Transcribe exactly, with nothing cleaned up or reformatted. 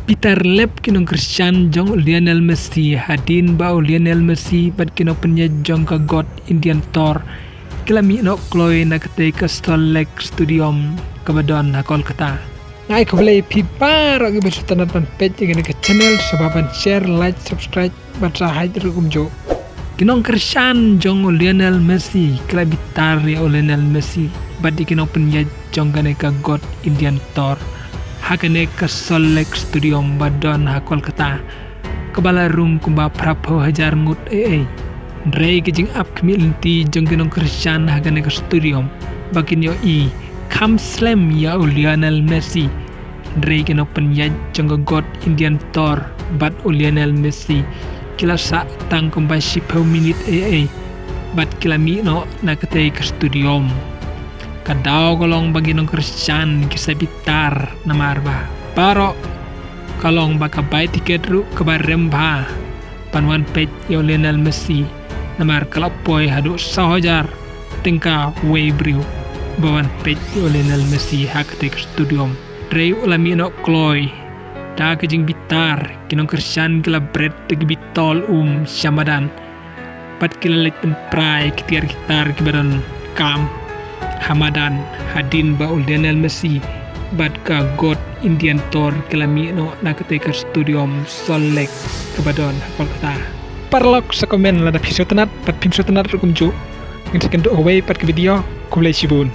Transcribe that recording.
Bitar lep ki nongkyrshan jong u Lionel Messi hadien ba u Lionel Messi bad ki nongpynïaid jong ka got Indian Tour ki la mih noh kloi na katei ka Salt Lake Stadium kaba don ha Kolkata. Nga ai khublei ïa phi baroh kiba sngewtynnat ban peit ïa kane ka channel, sngewbha ban share, like, subscribe bad sa hait ruh kumjuh. Ki nongkyrshan jong u Lionel Messi ki la bitar ïa u Lionel Messi bad ïa ki nongpynïaid jong kane ka got Indian Tour ha kane ka Salt Lake Stadium ba don ha Kolkata, kaba la rung kumba phra phew hajar ngut ei ei. Hynrei ka jingap khmih lynti jong ki nongkyrshan ha kane ka stadium ba kin ïohi kham slem ïa u Lionel Messi. Hynrei ki nongpynïaid jong ka got Indian Tour bad u Lionel Messi ki la sah tang kumba shiphew minit ei ei bad ki la mih noh na katei ka stadium. Ka daw ka long ba ki nongkyrshan ki sa bitar namar ba baroh ka long ba ka bai tiket ruh kaba rem bha ban wan peit ïa u Lionel Messi, namar ka la poi haduh saw hajar tyngka uwei u briew ba wan peit ïa u Lionel Messi ha katei ka stadium. Hynrei u la mih noh kloi da ka jingbitar, ki nongkyrshan ki la bret da ki bitol um sha madan bad ki la leit pynpra ïa ki tiar ki tar kiba donkam ha madan hadien ba u Lionel Messi bad ka got Indian Tour ki la mih noh na katei ka stadium Salt Lake kaba don ha Kolkata. Paralok, sa comment lada phi sngewtynnat bad phim sngewtynnat ruh kumjuh. Ngin sa ïakynduh ha kawei pat ka video. Khublei shibun.